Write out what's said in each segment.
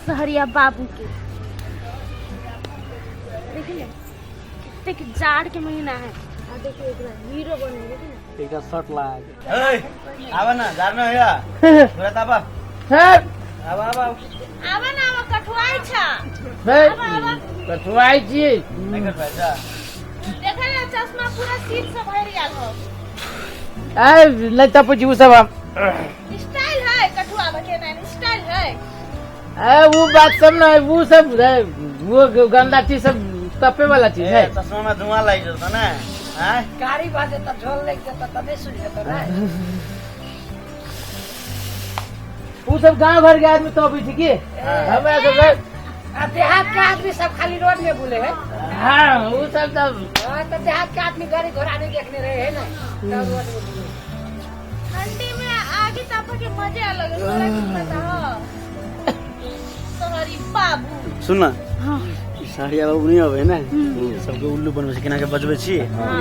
सहरिया बाबू के। देखिए कतेक जाड़ के महीना है आ देखिए एकरा हीरो बने, देखिए ना। एकटा शर्ट लगा के। ए, आवा ना, जाड़ में होया। पूरा तापा। सर आवा आवा। आवा ना, आवा, कठुआई छा। सर आवा आवा। कठुआई छी। नहीं कर पैसा। देखा ना चश्मा पूरा सीट से भर गेल हो। ए नहीं तपै छी उ सब हम। स्टाइल है कठुआ के ना, स्टाइल है। ए वो बात सब ना है, वो सब है, वो गंदा चीज सब तपे वाला चीज है। ए, चश्मा में धुआं लाग जतो ना। हैं? गाड़ी बाजे तब झोल लग जेतौ तबे सुन जेतौ ना। वो सब गांव घर के आदमी तपै छै की? हमरा सब के- आ देहात के आदमी सब खाली रोड में बोले है। हाँ, वो सब तब हाँ, तो देहात के आदमी गाड़ी घोड़ा नहीं देखने रहे है ना, तब रोड में बोले। ठंडी में आगे तापे के मजे अलग है, तोरा की पता हो तोहरी बाबू। सुन ना, ई साड़िया बाबू नहीं अबै ने, सबके उल्लू बनबै छै, केना के बजबै छी,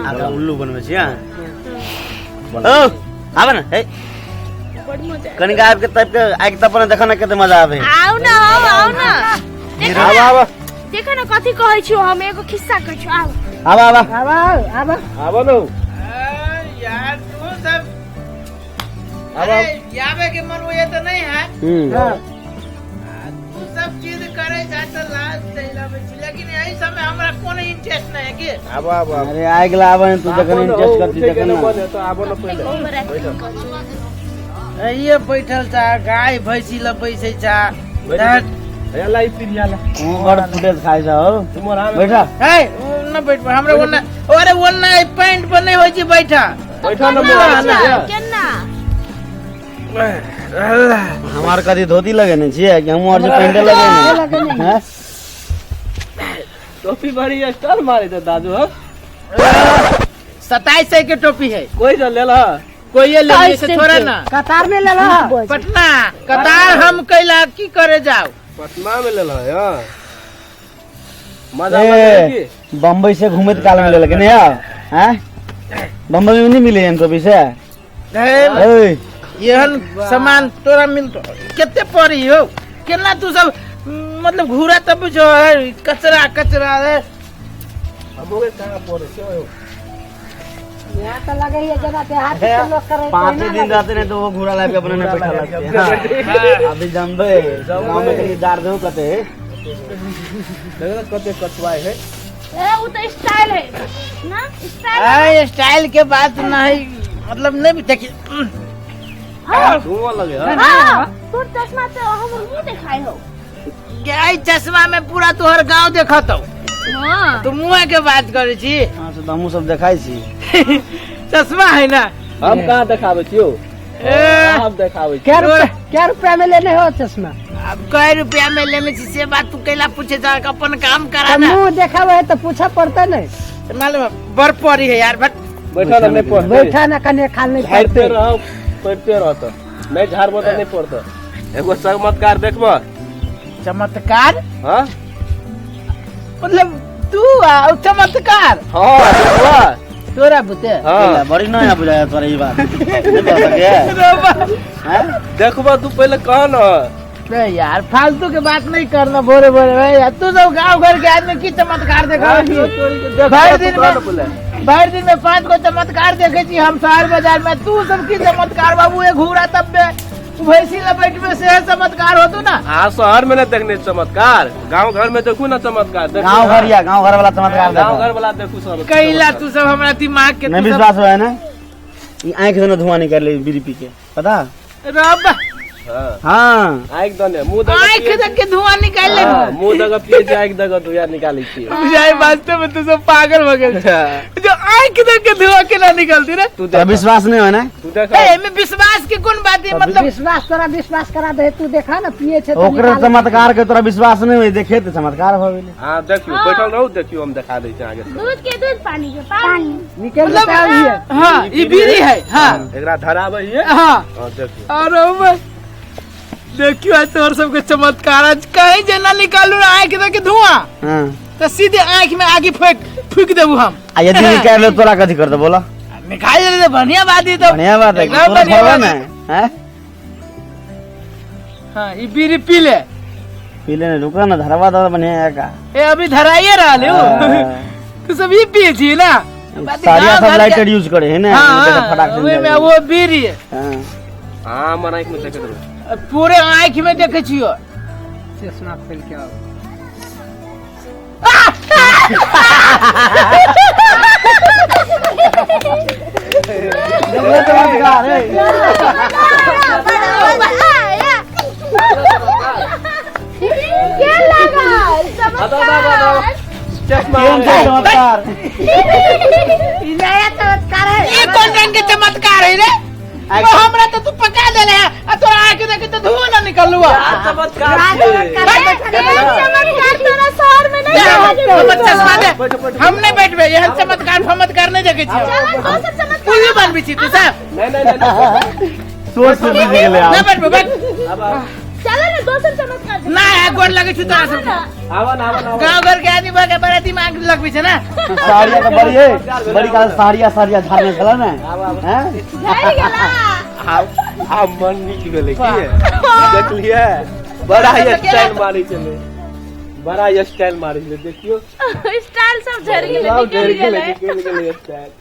आगा उल्लू बनबै छी। हाँ ओ आबे ना, हे बड़ मजा। कनिक आबि के तापि के आगि तपने देख ना कते मजा आबे। आओ ना, आओ आओ ना, देखो आवा ना, आवा। देखो ना कथी कहै छियो हम, एगो खिस्सा कहै छियो, आओ। आवा आवा। आवा आवा। आबो न। यार तू सब अरे आवे के मन हुए तो नहीं है। तू सब चीज करे जा तो लाज चलि आबै छी, लेकिन एहि समय हमरा कोनो इंटरेस्ट नहीं है की। आबो आबो आबो। अरे आगि लाबे तू जखन इंटरेस्ट करती उठे के तखन न ना। बने तो आबो न पहिले। ओवर एक्टिंग करै छौ। ये बैठल छा गाय भैंसी ल बैसै छा। हैया ला ई पिरिया ला। तू बड़ फुटेज खाइ छ हो। तुमर आमे बैठा। है न बैठ हमरा ओन्ना, अरे ओन्ना ई पैंट पर नहीं होइ छै बैठा। बैठा न केना मोर। छै? केना? हमार कथी धोती लगेने छियै कि हम और जे पैंट लगेने हैं? टोपी बड़ी स्टाइल मारे दे दादू। हाँ 2700 के टोपी है। कोई जो ले ला। कोई ले ले से थोड़ा ना। कतार में ले ला। पटना कतार हम कैला की करे जाओ। पटना में ले ला यार। मजा ए, लगे की? बम्बई से घूमत काल में लेलक ने यार। हैं? बम्बई में नहीं मिले एहन टोपी से। ए, ए, एहन सामान तोरा मिलतो कते पड़ी हो, केना तू सब मतलब घूरा तब बुझो है, कचरा कचरा है। हम के कहाँ पड़े से हो? यहाँ तो लगे है जना देहात के लोग करे 5 दिन रहते नहीं तो वो घूरा लाके अपने ने बैठा लगते हैं। हाँ, अभी जमबे गांव में कहीं दार दो कते। देखो ना कते कटवाए है। ए उ तो स्टाइल है ना, स्टाइल। ए, स्टाइल के बात नहीं, मतलब नहीं देखी। हाँ धुआं लगे। हाँ हाँ, तोर चश्मा तो हमर मुंह देखाय हो। गाय चश्मा में पूरा तोहर गांव देखत हो। हाँ तू मुँह के बात करे छी। हाँ से तो हमहूँ सब देखाइ छी। चश्मा है ना। हम कहाँ देखाबै छियौ? ए, हम देखाबै छी। क्या रुपया में लेने हो चश्मा? अब कई रुपया में लेने छी से बात तू कैला पूछे जा, अपन काम करा ना। मुंह देखावे है तो पूछा पड़ता नहीं। मालूम है, बर्फ पड़ी है यार बट। बैठा ना नहीं पड़ते। बैठा ना कने खाल नहीं झाड़ते पड़ते। रहो पड़ते रहो तो नहीं झाड़बो तो नहीं पड़तो। एगो चमत्कार देखबो। चमत्कार? हाँ मतलब तू आ चमत्कार? हाँ देखबो। तोरा बुते। हाँ बड़ी नया बुझाया तोरा ई बात। नहीं पता के? हैं? देखबो तू पहले कह ना। बे यार फालतू के बात नहीं करना भोरे भोरे भाई यार। तू सब गांव घर के आदमी की चमत्कार देखा? भर दिन में भर दिन में 5 गो चमत्कार देखे छी हम शहर बाजार में, तू सब की चमत्कार बाबू? एक घूरा तब में भैंसी लपेट में से चमत्कार होतो ना। हाँ शहर में ना देखने चमत्कार, गांव घर में देखू ना चमत्कार। गांव घर या गांव घर वाला चमत्कार गांव देखो। घर वाला देखू सब। कैला तू सब हमरा दिमाग के नहीं विश्वास हो है ना, ई आँख से ना धुआं निकल ले बीड़ी पी के, पता? रब हाँ हाँ आँख दने मुंह दगा आँख दे के धुआं निकाल ले। हाँ, मुंह दगा पिए छै आँख दगा धुआं निकालै छियै। बुझाइ वास्तव में तू सब पागल भ गेल छ। जो आँख दे के धुआं केना निकलती रे? तू तोरा देख, विश्वास नहीं हो ना? तू देख। ए एमे विश्वास के कोन बात है? मतलब विश्वास तोरा विश्वास करा दे, तू देखा ना पिए छे तो ओकरे निकाल। चमत्कार के तोरा विश्वास नहीं होई, देखे तो चमत्कार भ गेलै। हाँ देखियो, बैठल रहू, देखियो हम देखा दै छी अहाँके। दूध के दूध पानी के पानी निकल जेतै अभी। हाँ ई बीड़ी है। हाँ एकरा धराबै हियै। हाँ हाँ देखियो। अरे भाई देखियो आज तोहर सबके चमत्कार आज कहीं जेना निकालू ना आँख दे के धुआं हाँ तो सीधे आँख में आगे फेंक फूक देबू हम। आ यदि निकाल ले तोरा कथी कर दे बोला? निकाल ले तो बढ़िया बात है तो। बढ़िया बात है, एकदम तोरा बढ़िया खबर बात ना है। हैं? हाँ ई बीड़ी पी ले। पीले ने रुका ना धरवा दवा बढ़िया का। ए अभी धराइए रहल हो। तू सब ई पिए छी ना? साड़िया सब लाइटर यूज करे है ना। हाँ, फटाक से ओए में वो बीड़ी है। हां हां हमर आंख में देखत रहो। पूरे आंख में देखे छियो। चश्मा खोल के आओ। देखले चमत्कार है। के लगा चमत्कार? चश्मा चमत्कार ई नया चमत्कार है। ये कौन रंग के चमत्कार है रे? वो हमरा तो तू पका देले है आ तोरा आंख देखे तो धुआं ना निकलुआ। चमत्कार चमत्कार तोरा शहर में नहीं। हम चश्मा दे, हम नहीं बैठबे एहन चमत्कार फमत्कार नहीं देखे छियो। चमत्कार उल्लू बनबे छी तू सब। नहीं नहीं नहीं सोच से बुझि गेलै। नहीं बैठबे बैठ। चलो ना दोसर चमत्कार ना है गोर लगे छु तोरा सब। आवा ना आवा ना। गांव घर के आदमी बगे बड़ा दिमाग लगबे छै ना। साड़िया तो बड़ी है बड़ी काल साड़िया साड़िया झाड़ने छला ना। हैं झड़ गेला। आ मन निक गेलै की देखलिए बड़ा स्टाइल मारै छलै, बड़ा स्टाइल मारै छलै। देखियो स्टाइल सब झड़ गेलै, निकल गेलै निकल गेलै स्टाइल।